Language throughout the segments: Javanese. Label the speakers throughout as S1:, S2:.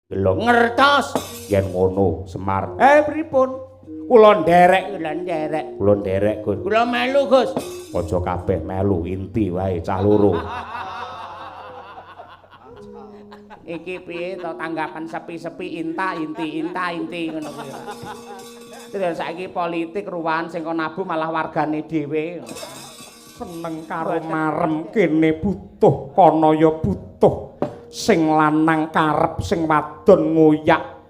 S1: Lho ngertos yen ngono Semar. Pripun? Kula nderek, kula nderek. Kula nderek, Gus. Kula melu, Gus. Aja kabeh melu, inti wae cah loro. Iki piye to tanggapan sepi-sepi inta inti inta inti ngono kuwi. Terus saiki politik ruwahan sing kon nabuh malah wargane dhewe.
S2: Seneng karo marem kene butuh kono ya butuh. Sing lanang karep sing wadon ngoyak.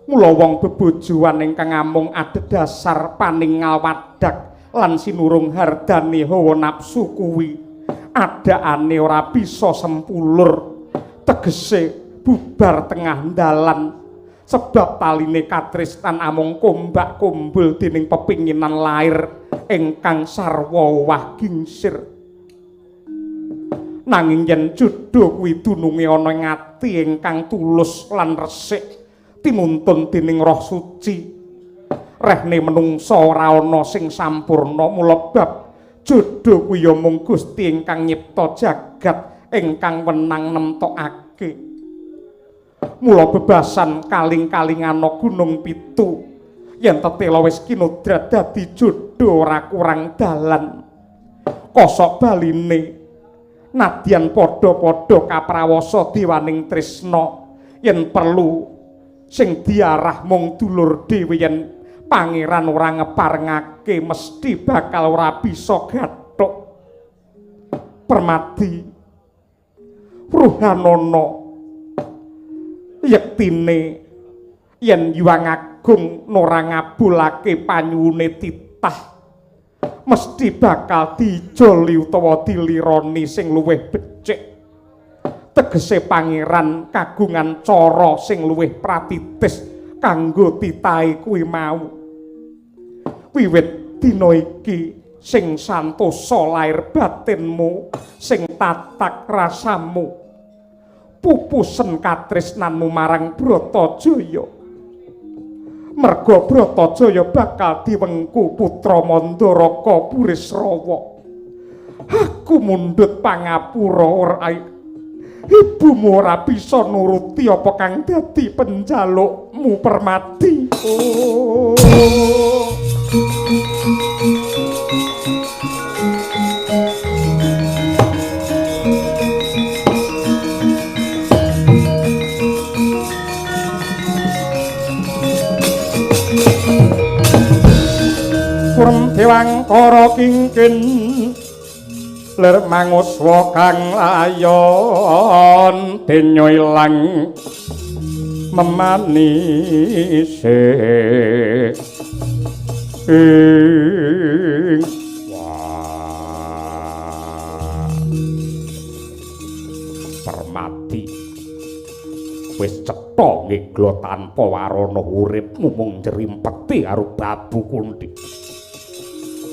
S2: Mula wong bebojoan ingkang amung adhedhasar paningal wadak lan sinurung hardane hawa nafsu kuwi adakane ora bisa sempulur. Tegese bubar tengah dalan sebab taline katresnan amung kombak kumbul dening pepinginan lair ingkang sarwa owah gingsir. Nanging yen jodho kuwi dununge ana ing ati ingkang tulus lan resik tinuntun dening Roh Suci, rehne menungsa ora ana sing sampurna. Mula bab jodho kuwi ya mung Gusti ingkang nyipta jagat ingkang wenang nemtokake. Mula bebasan kaling-kalingana gunung pitu yen tetela wis kinodrat dadi jodho ora kurang dalan. Kosok baline nadyan padha-padha kaprawasa dewaning tresna, yen perlu sing diarah mung dulur dhewe, yen pangeran ora ngeparengake mesti bakal ora bisa gathuk. Permadi Ruhanana yektine yen Hyang Agung ora ngabulake panyuwune titah mesti bakal dijoli utawa dilironi sing luwih becik. Tegese pangeran kagungan cara sing luwih pratitis kanggo titahe kuwi mau. Wiwit dina iki sing santosa lair batinmu, sing tatak rasamu, pupusen katresnanmu marang Bratajaya. Merga Bratajaya bakal diwengku putra Mandaraka Burisrawa. Aku mundhut pangapura ora ibumu ora bisa nuruti apa kang dadi penjalukmu Permadi. Oh. Kurem dewangkara kingkin lir manguswa kang layon denyo ilang memanise ing. Wah, Permadi wis cetha ngeglo tanpa warana uripmu mung njrimpeti karo babu kunthi.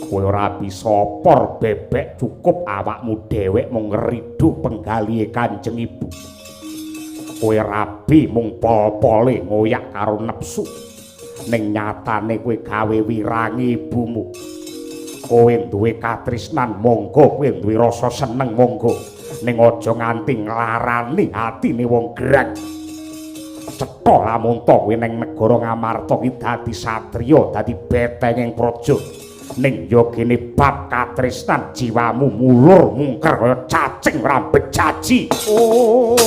S2: Kowe ora bisa por bebek cukup awakmu dhewek mung ngridu penggalihe Kanjeng Ibu. Kowe rabi mung pol-pole ngoyak karo nepsu. Ning nyatane kowe gawe wirangi ibumu. Kowe duwe katresnan monggo, kowe duwe rasa seneng monggo. Ning aja nganti nglarani atine wong gerang. Cetha lamun to kowe ning negara Ngamarta ki dadi satriya, dadi betenging praja. Ning ya kene bab katresnan jiwamu mulur mungker kaya cacing ora bejaji. Oh.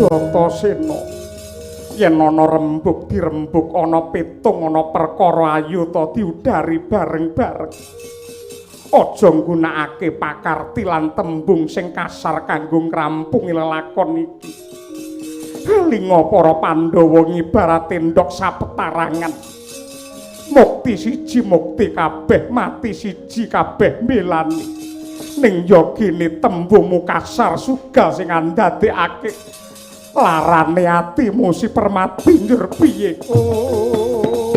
S2: Bratasena, yen ana rembug dirembug, ana pitung ana perkara ayu ta diudari bareng-bareng. Aja nggunakake pakarti lan tembung sing kasar kanggo ngrampungi lelakon iki. Linga para Pandhawa ngibarate ndhok sapetarangan. Mukti siji mukti kabeh, mati siji kabeh mbelani. Ning ya gene tembungmu kasar sugal sing andadekake larane atimu si Permadi njur piye? Oh.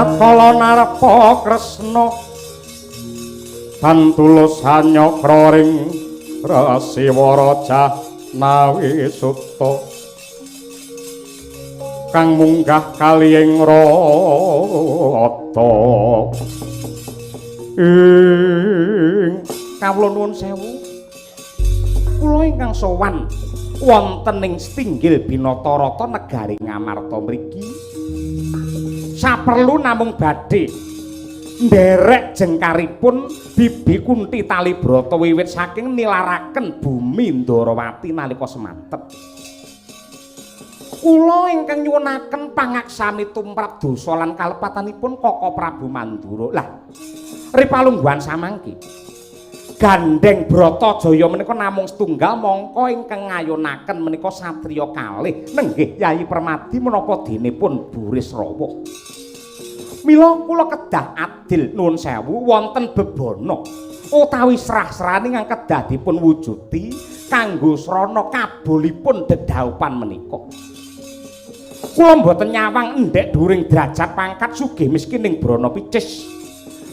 S2: Tatkala narpa Kresna tan tulus hanyakra ring Resi Waraja Nawi Suta kang munggah kalihing rata. Ing
S1: kawula nuwun sewu, kula ingkang sowan wonten ing setinggil Binatarata negari Ngamarta mriki saperlu namung badhe nderek jengkaripun Bibi Kunti Talibrata wiwit saking nilaraken bumi Ndorowati nalika semanten. Kula ingkang nyuwunaken pangaksami tumrap dosa lan kalepatanipun Kaka Prabu Mandura. Lah, ripalungguhan samangke gandeng Bratajaya menika namung setunggal mongko ingkang ngayonaken menika satriya kalih nenggih Yayi Permadi menapa denipun Burisrawa. Mila kula kedah adil nuwun sewu wonten bebana utawi srah-srani ingkang kedah dipun wujudi kanggo srana kabulipun dedhaupan menika. Kula mboten nyawang endhek dhuwuring derajat pangkat sugih miskin ing brana picis.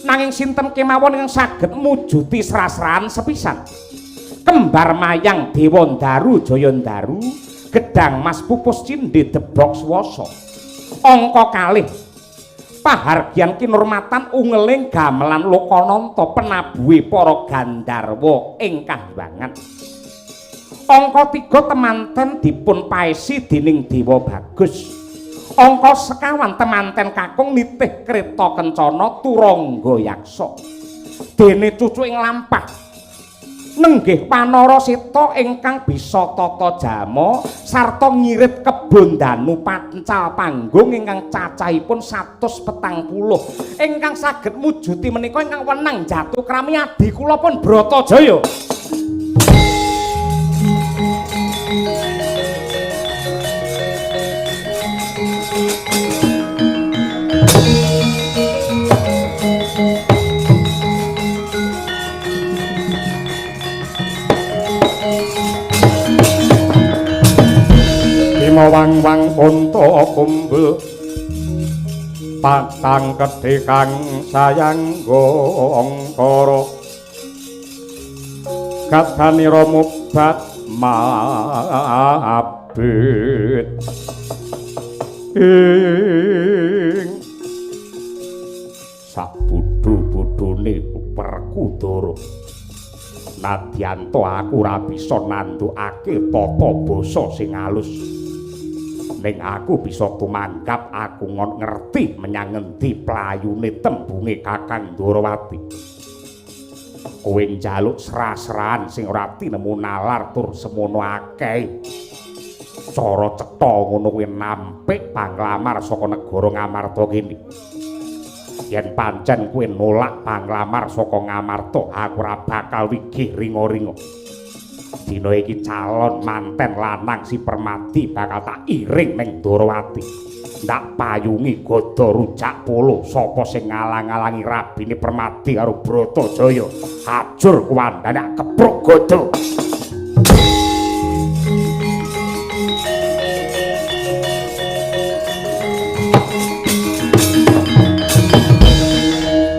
S1: Nanging sinten kemawon ingkang saged mujuti srah-srahan sepisan. Kembar mayang Dewa Ndaru Jayandaru, gedang mas pupus cindhe debok swasa. Angka kalih pahargyan kinurmatan ungeling gamelan Lokananta penabuhe para gandharwa ing kahyangan. Angka 3 temanten dipun paesi dening Dewa Bagus. Angka sekawan temanten kakung nitih kreta kencana turangga yaksa. Dene cucu ing lampah nenggih Panara Seta ingkang bisa tata jama sarta ngirit kebon danu pancal panggung ingkang cacahipun 140 ingkang saged mujuti menika ingkang wenang jatuh krami adi kula pun Bratajaya.
S2: Wang-wang unta kumbul patang kedhe kang sayangga angkara kadanira mubat mabit ing
S1: sabudhu-budhune Werkudara. Nadyan to aku ora bisa nandukake tata basa sing alus, ning aku bisa tumanggap aku ngon ngerti menyang ngendi playune tembunge Kakang Ndorowati. Kowe njaluk sra-srahan sing ora tinemu nalar tur semono akeh. Cara cetha ngono kuwi nampik panglamar saka negara Ngamarta kene. Yen pancen kowe nolak panglamar saka Ngamarta, aku ora bakal wigih ringa-ringa. Dina iki calon manten lanang si Permadi bakal tak iring ning Ndorowati. Ndak payungi gada rujak polo sapa sing ngalang-alangi rabine Permadi karo Bratajaya. Ajur kuwandane kepruk gada.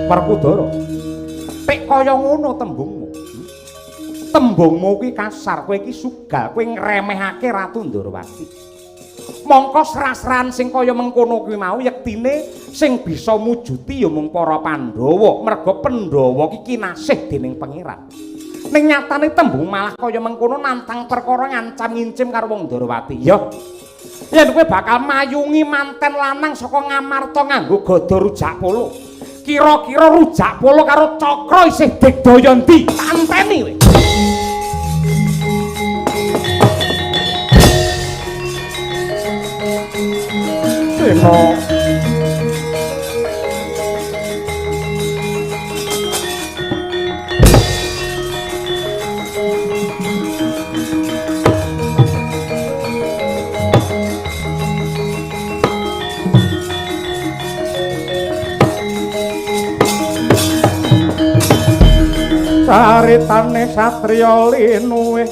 S1: Werkudara, pek kaya ngono tembungmu. Tembungmu kuwi kasar, kowe iki sugal, kowe ngremehake Ratu Ndorowati. Mongko sra-srahan sing kaya mengkono kuwi mau yektine sing bisa mujuti ya mung para Pandhawa, merga Pandhawa iki kinasih dening Pangeran. Ning nyatane tembung malah kaya mengkono nantang perkara ngancam ngincim karo wong Ndorowati. Ya, yen kowe bakal mayungi manten lanang saka Ngamarta nganggo gada rujak polo. Kira-kira rujak polo karo cakra isih digdaya ndi? Tak enteni kowe.
S2: Sena caritane satriya linuwih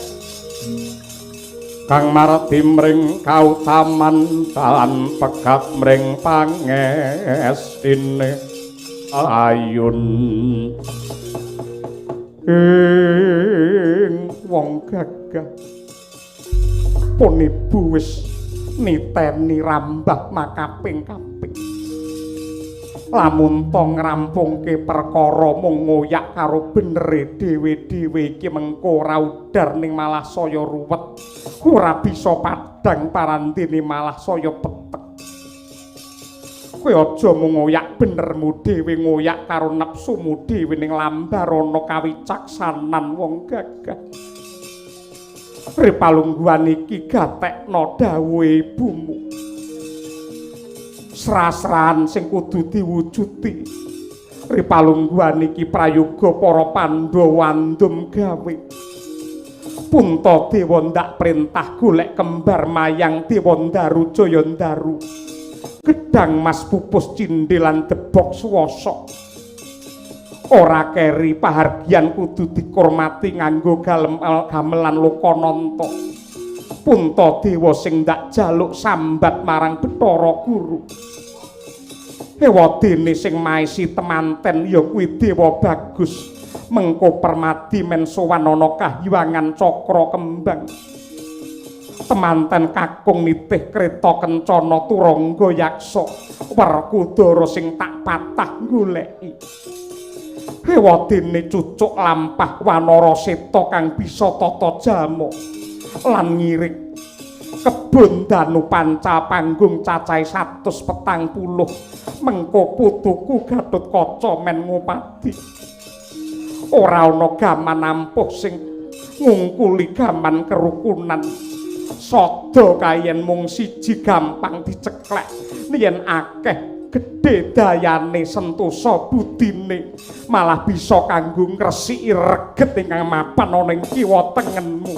S2: Kang mardi mring kautaman dalan pegat mring pangestine ayun ing wong gagah. Pun ibu wis niteni rambah makaping-kaping. Lamun to ngrampungke perkara mung ngoyak karo benere dhewe-dhewe iki mengko ora udar ning malah saya ruwet, ora bisa padhang parandene malah saya petek. Kowe aja mung ngoyak benermu dhewe, ngoyak karo nepsumu dhewe ning lambarana kawicaksanan wong gagah. Ripalungguhan iki gatekna dawuhe ibumu. Sra-srahan sing kudu diwujuti. Ripalungguhan iki prayoga para Pandhawa andum gawe. Puntadewa ndak perintah golek kembar mayang Dewa Ndaru Jaya Ndaru. Gedang mas pupus cindil lan debok swasa. Ora keri pahargyan kudu dikurmati nganggo gamelan lokananta. Puntadewa sing ndak jaluk sambat marang Bathara Guru. Ewadene sing maesi temanten ya kuwi Dewa Bagus. Mengko permadi men sowan ana kahyangan cakra kembang. Temanten kakung nitih kreta kencana turangga yaksa Werkudara sing tak patah goleki. Ewadene cucuk lampah wanara seta kang bisa tata jama lan ngirik kebon danu panca panggung cacahe 140 mengko putuku Gatotkaca men ngupadi. Ora ana gaman ampuh sing ngungkuli gaman kerukunan. Sada kayen mung siji gampang diceklek yen akeh gedhe dayane sentosa budine malah bisa kanggo ngresiki reget ingkang mapan ana ing kiwa tengenmu.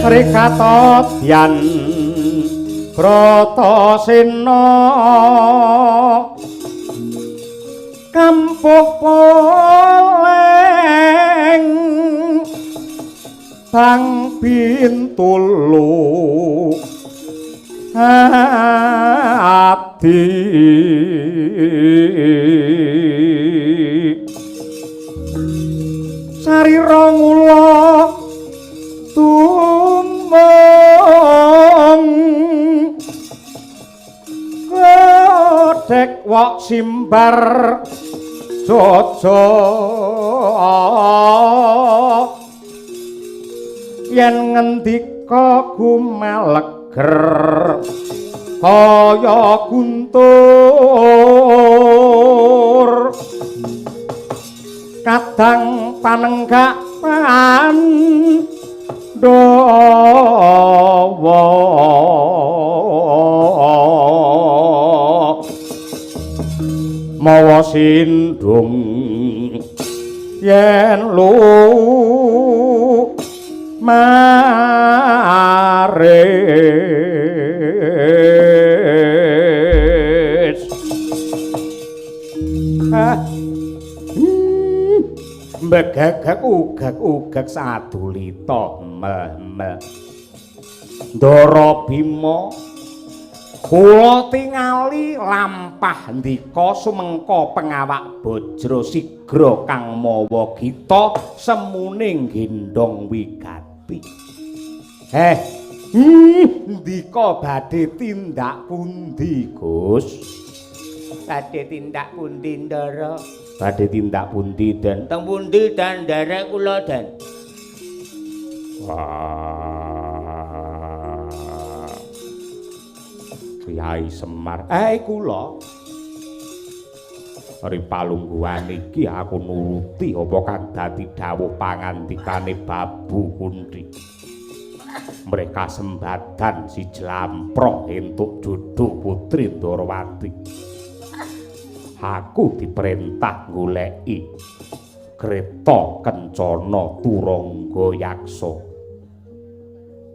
S1: Rikatodyan Bratasena kampuh poleng Bang Bintulu ati sarira ngula tumung kodhek wok simbar jojo yen ngendika gumaleger kaya guntur kadang panenggak Pandhawa mawa sindung yen lu maris. Mbegegek ugek-ugek sadulita mel-mel. Ndara Bima kula tingali lampah ndika sumengka pengawak bajra sigra kang mawa gita semune gendhong wigati. Ndika badhe tindak pundi, Gus?
S3: Badhe tindak pundi, Ndara?
S1: Badhe tindak pundi, Den?
S3: Teng pundi dan nderek kula, Den?
S1: Kyai Semar, kula ri palungguhan iki aku nuruti apa kang dadi dawuh pangandikane Babu Kunthi. Mereka sembadan si jlamprong entuk jodho putri Ndorowati. Aku diperintah goleki Kreta Kencana Turangga Yaksa.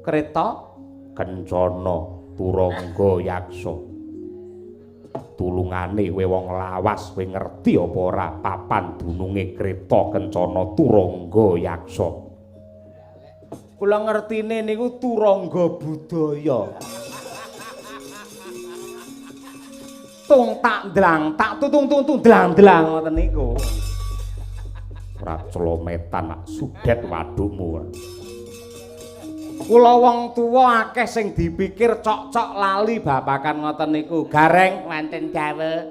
S3: Kreta
S1: Kencana Turangga Yaksa. Tulungane kowe wong lawas, kowe ngerti apa ora papan dununge Kreta Kencana Turangga Yaksa?
S3: Kula ngertine niku Turangga Budaya.
S1: Tung tak ndlang, tak tutung tung dlang-dlang ngoten niku. Ora celometan nak sudet wadukmu.
S3: Kula wong tuwa akeh sing dipikir cok-cok lali babakan ngoten niku. Gareng wonten dawuh.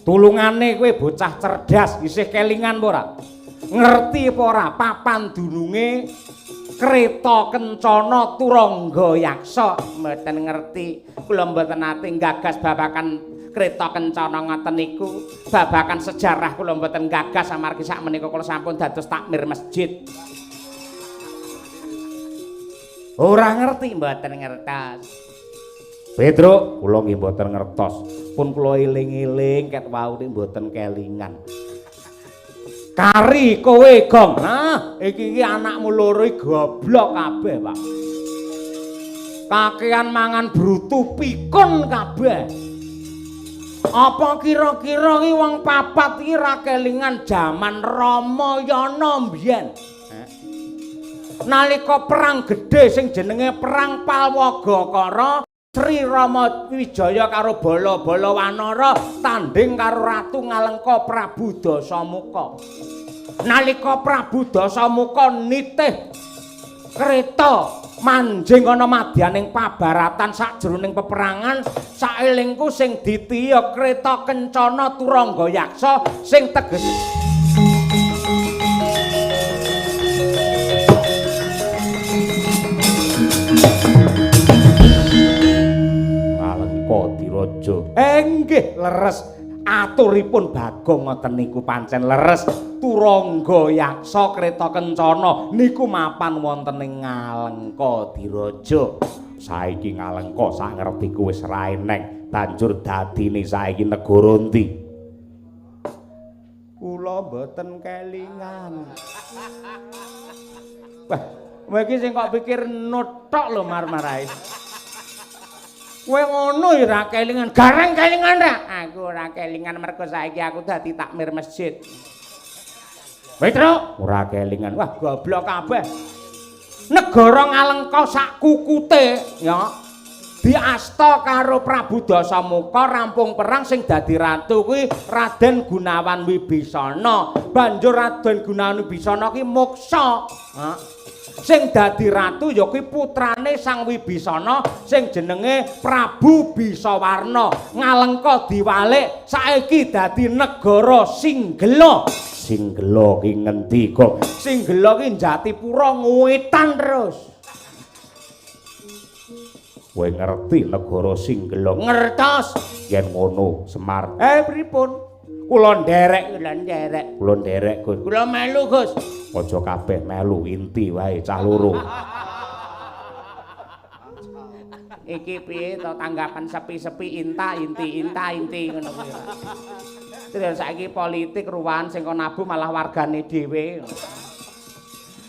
S1: Tulungane kowe bocah cerdas isih kelingan apa ora? Ngerti apa ora papan dununge Kreta Kencana Turangga Yaksa?
S3: Mboten ngerti. Kula mboten nate nggagas babakan Kreta Kencana ngoten niku. Babakan sejarah kula mboten nggagas amargi sakmenika kula sampun dados takmir masjid. Ora ngerti, mboten ngertos.
S1: Petruk, kula nggih mboten ngertos. Pun kula eling-eling ket wau nek mboten kelingan.
S3: Kari kowe, Gong. Nah, iki iki anakmu loro iki goblok kabeh, Pak. Kakean mangan brutu pikun kabeh. Apa kira-kira iki wong papat iki ra kelingan jaman Ramayana mbiyen? Nalika perang gedhe sing jenenge Perang Palwagakara, Sri Rama Wijaya karo bala-bala wanara tandhing karo Ratu Ngalengka Prabu Dasamuka. Nalika Prabu Dasamuka nitih kereta manjing ana madyaning pabaratan sakjroning peperangan, saelingku sing ditiya Kreta Kencana Turangga Yaksa sing teges
S1: Diraja. Nggih, leres. Aturipun Bagong ngoten niku pancen leres. Turangga Yaksa Kreta Kencana niku mapan wonten ing Ngalengka Diraja. Saiki Ngalengka sak ngertiku wis ra eneng, banjur dadine saiki negara endi?
S3: Kula mboten kelingan.
S1: Wah,
S3: Kowe iki sing kok pikir nut tok lho mar-marae. Kowe ngono ya ora kelingan. Gareng kelingan ra? Aku ora kelingan mergo saiki aku dadi takmir masjid. Petruk
S1: ora kelingan.
S3: Wah, goblok kabeh. Negara Ngalengka sak kukute ya. Diasta karo Prabu Dasamuka rampung perang sing dadi ratu kuwi Raden Gunawan Wibisana. Banjur Raden Gunawan Wibisana ki moksa. Ha. Sing dadi ratu ya kuwi putrane Sang Wibisana sing jenenge Prabu Bisawarna. Ngalengka diwalik saiki dadi negara Singgela.
S1: Singgela ki ngendi kok?
S3: Singgela ki Jatipura ngewetan terus.
S1: Kowe ngerti negara Singgela?
S3: Ngertos.
S1: Yen ngono, Semar.
S3: Pripun?
S1: Kula nderek,
S3: kula nderek.
S1: Kula nderek, Gus.
S3: Kula melu, Gus.
S1: Aja kabeh melu, inti wae cah loro.
S3: Iki piye to tanggapan sepi-sepi inta inti inta inti ngono kuwi. Terus saiki politik ruwahan sing kon nabuh malah wargane dhewe.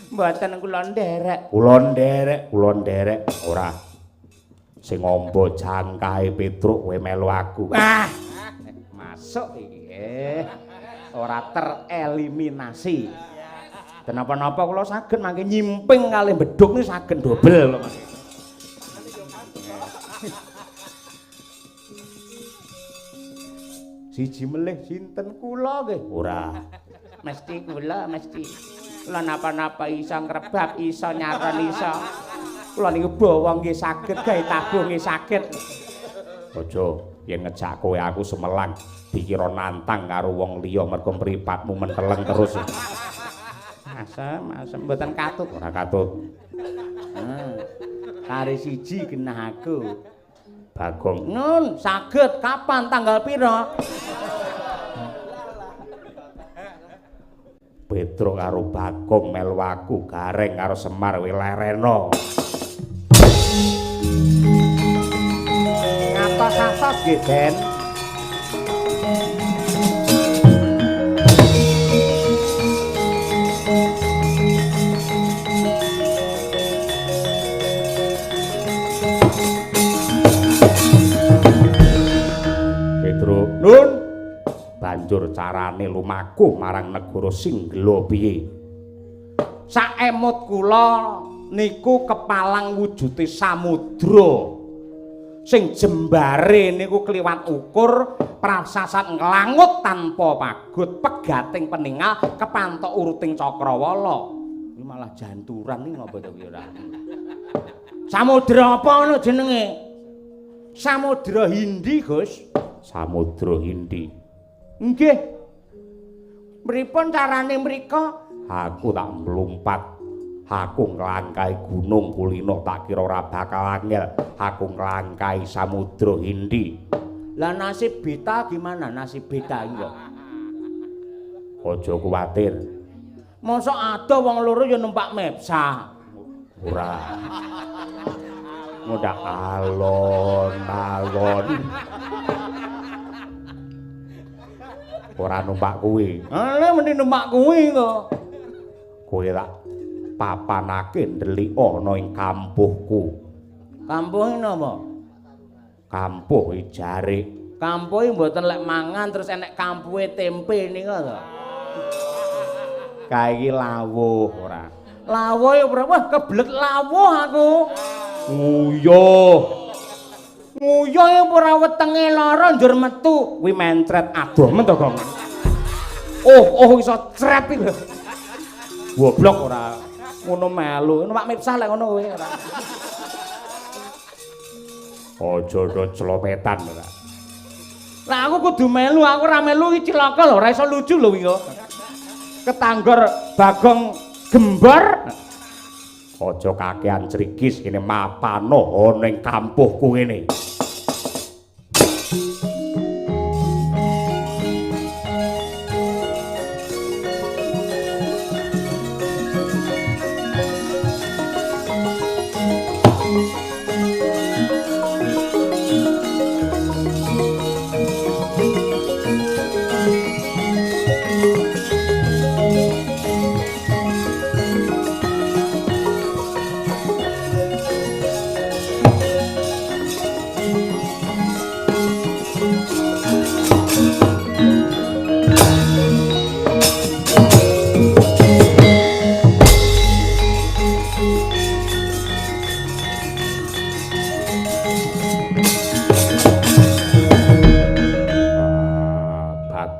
S3: Mboten kula nderek.
S1: Kula nderek, kula nderek. Ora. Sing ngombo jangkahe Petruk kowe melu aku.
S3: Ah, masuk iki. Ora tereliminasi. Dan napa-napa kula saged mangke nyimping kalih bedhug niku saged dobel lho Mas. Siji melih sinten kula nggih?
S1: Ora.
S3: Mesti kula mesti. Kula napa-napa iso ngrebab, iso nyaron iso. Kula niku bawa nggih saged, gawe tabuh nggih saged.
S1: Aja yen ngejak kowe aku semelang dikira nantang karo wong liya mergo mripatmu menteleng terus.
S3: Asem, asem mboten katut.
S1: Ora katut.
S3: Kari siji genah aku.
S1: Bagong.
S3: Nun, saged kapan tanggal pira?
S1: Petruk karo Bagong melu aku, Gareng karo Semar kowe lereno.
S3: Ngatos-atos nggih, Den.
S1: Petruk,
S3: Nun,
S1: banjur carane lumaku marang negara Singgela piye?
S3: Saemut kula niku kepalang wujude samudra sing jembare niku kliwat ukur prasasat nglangut tanpa pagut pegating peningal kepantok uruting cakrawala. Iki malah janturan iki ngapa to ki ora? Samudra apa ngono jenenge? Samudra Hindi, Gus.
S1: Samudra Hindi.
S3: Nggih. Pripun carane mriko?
S1: Aku tak mlumpat. Aku nglangkahi gunung kulino tak kira ora bakal angel. Aku nglangkahi Samudra Hindi.
S3: Lah nasib beta gimana? Nasib beta iki kok.
S1: Aja kuwatir.
S3: Mosok adoh wong loro ya numpak mepsa.
S1: Ora. Ngodak alon-alon. Ora numpak kuwi.
S3: Lah mending numpak kuwi kok.
S1: Kowe tak papanake ndelik ana ing kampuhku.
S3: Kampuhe napa?
S1: Kampuh jarik.
S3: Kampuhe mboten lek mangan terus enek kampuhe tempe nika to.
S1: Kae iki lawuh ora.
S3: Lawuh ya ora. Wah, kebelet lawuh aku.
S1: Nguyuh.
S3: Nguyuh ya ora wetenge lara njur metu.
S1: Kuwi mencret adoh men to, Gong. Oh, oh iso cret iki lho. Goblok ora.
S3: Ngono melu. Numpak mipsah lek ngono kowe ora.
S1: Aja do celopetan ora.
S3: Lah aku kudu melu, aku ora melu iki cilaka lho, ora iso lucu lho iki kok. Ketanggor Bagong gembor.
S1: Aja kakean crigis kene mapano ana ing kampuhku ngene.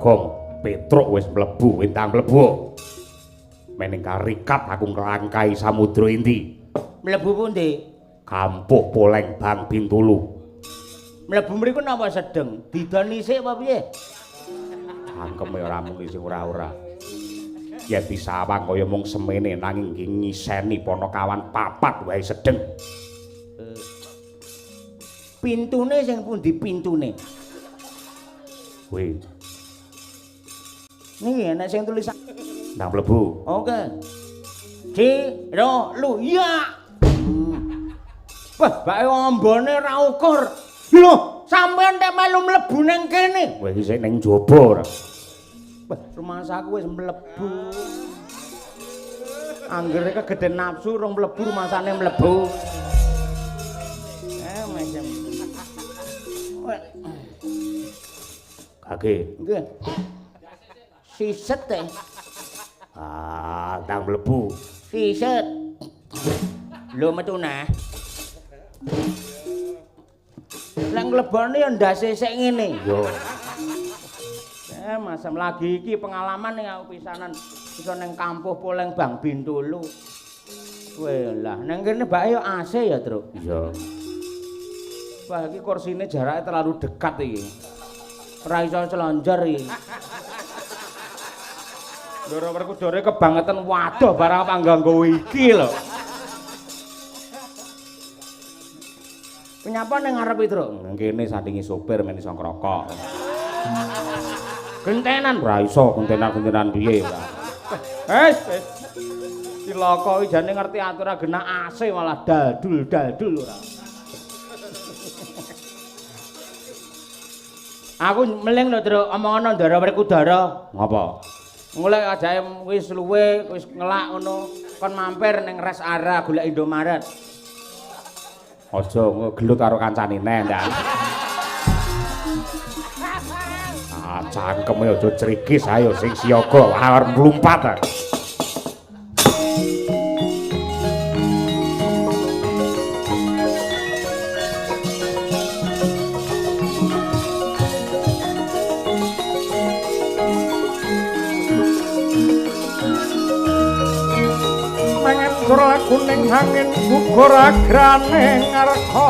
S2: Bagong, Petruk wis mlebu, wentang mlebu. Mening karikat aku nglangkai samudra inti.
S3: Mlebu pundi?
S2: Kampuh Poleng Bang Bintulu.
S3: Mlebu mriku napa sedeng? Didoni sik apa piye?
S2: Cangkeme ora muni sing ora-ora. Yen disawang kaya mung semene nanging nggih ngiseni panakawan papat wae sedeng.
S3: Pintune sing pundi pintune?
S2: Kuwi.
S3: Niki enek sing tulisan
S2: Ndang mlebu.
S3: Oke. Ci ro lu ya. Wah, bake ombone ra ukur. Lho, sampean tek melu mlebu ning kene.
S2: Kowe iki sik ning jaba ora?
S3: Wah, rumasaku wis mlebu. Anggere kegeden nafsu rong mlebu rumasane mlebu. Macam.
S2: Kake.
S3: Nggih. Siset e.
S2: Ah, ndang mlebu.
S3: Siset. Lho metu nah. Lek mlebone ya ndase sik ngene.
S2: Yo.
S3: Masam lagi iki pengalaman ning aku pisanan iso ning Kampuh Poleng Bang Bintulu. Weh lah, nang kene bake yo AC ya, Truk.
S2: Iya.
S3: Wah, iki kursine jarake terlalu dekat iki. Ora iso slonjor iki.
S1: Ndoro Werkudara kebangetan waduh barang panggah nggawe iki lho.
S3: Penyapa ning ngarep iki, Truk?
S1: Nang kene sandingi sopir men iso ngrokok. Gentenan
S2: ora iso gentenan-gentenan piye ora.
S1: Wis, wis. Cilaka iki jane ngerti aturan genah AC malah daldul-daldul ora.
S3: Aku meling lho, Truk, omongono Ndara Werkudara.
S1: Ngapa?
S3: Ngolek ajae wis luwe, wis ngelak ngono, kon mampir ning rest area golek Indomaret.
S2: Aja gelut karo kancane neh, ndak. Ah, cangkeme aja crikis, ayo sing siaga arep mlumpat.
S1: Mangan ora kuning angin gugur agrane ngarka.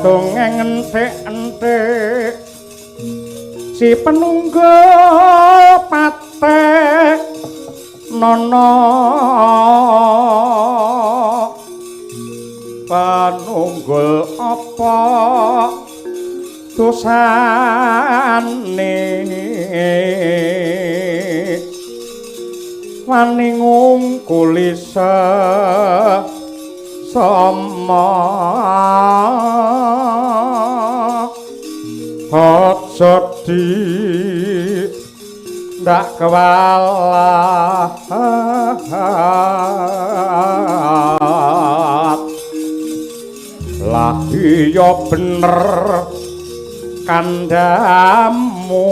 S1: Dongeng enthik-enthik si penunggu patek nono penunggul apa dosane wani ngungkuli sama aja di ndak kewalat lah iya bener kandhamu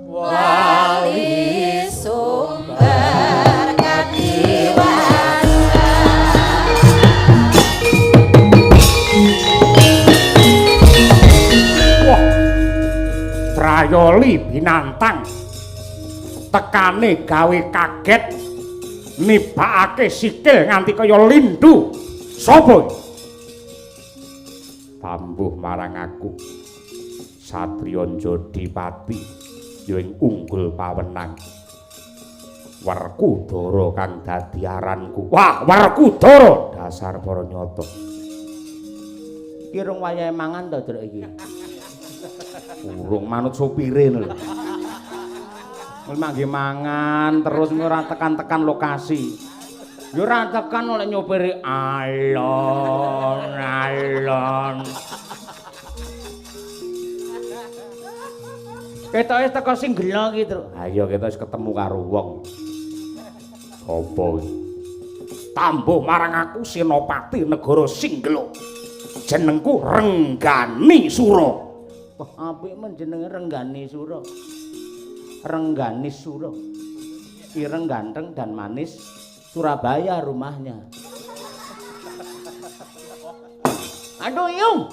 S4: Wali sumber kadiwasa.
S1: Wah, Trayoli binantang tekane gawe kaget nibakake sikil nganti kaya lindu. Sapa iki? Tambuh marang aku satriya Jodipati ya ing unggul pawenang Werkudara kang dadi aranku. Wah, Werkudara dasar para nyata.
S3: Iki rung wayahe mangan to, Druk iki.
S1: Urung manut sopire lho.
S3: Wis mangge mangan terus ora tekan-tekan lokasi. Ya ora tekan oleh nyopiri alon alon. Ketoke teko sing gelo iki, Truk.
S1: Ha iya ketok wis ketemu karo wong. Sapa iki? Tambuh marang aku Senopati negara Singgela. Jenengku Renggani Sura.
S3: Wah, apik men jenenge Renggani Sura. Renggani Sura. Ireng ganteng dan manis, Surabaya rumahnya. Aduh, yung.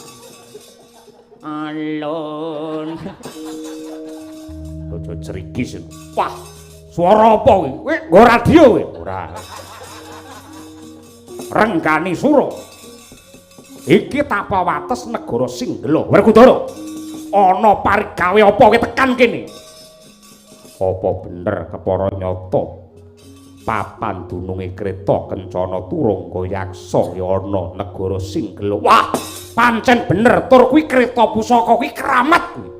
S3: Alon.
S1: Aja cerigis. Wah, suara apa kuwi? Kowe nggo radio kowe? Ora. Renggani Sura. Iki tapa wates negara Singgela. Werkudara. Ana parigawe apa kowe tekan kene? Apa bener kepara nyata? Papan dununge Kreta Kencana Turangga Yaksa ya ana negara Singgela. Wah, pancen bener tur kuwi Kreta pusaka kuwi keramat kuwi.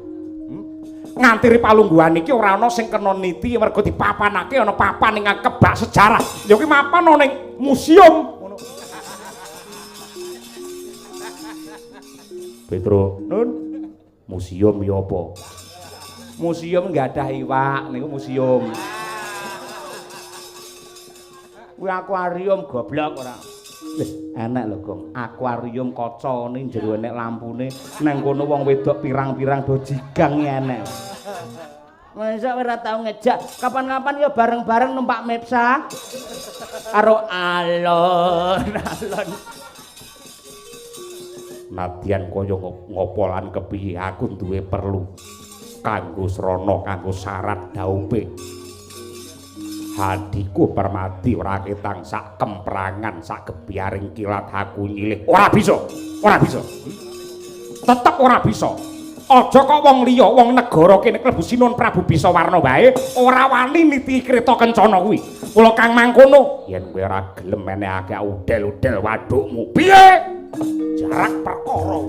S1: Nganti palungguhan iki ora ana sing kena niti mergo dipapanake ana papan ing kebak sejarah. Ya kuwi mapan ana ning museum ngono. Petro, Nun, museum ya apa?
S3: Museum nggadah iwak niku museum. Kuwi akuarium goblok ora. Wis enek lho, Gong. Akuarium kacane jero enek lampune, nang kono wong wedok pirang-pirang do jigang enek. Masa ora tau ngejak, kapan-kapan ya bareng-bareng numpak Mepsa karo alon-alon.
S1: Nadyan kaya ngopo lan kepiye aku duwe perlu kanggo srana kanggo syarat daupe. Hadiku Permadi ora ketang sak kemprangan sak gebyaring kilat aku nyilih. Ora bisa, ora bisa. Tetep ora bisa. Aja kok wong liya, wong negara kene klebu Sinuwun Prabu Bisawarna wae ora wani niti Kreta Kencana kuwi. Kula kang mangkono, yen kowe ora gelem menehake udel-udel wadukmu. Piye? Jarak perkara.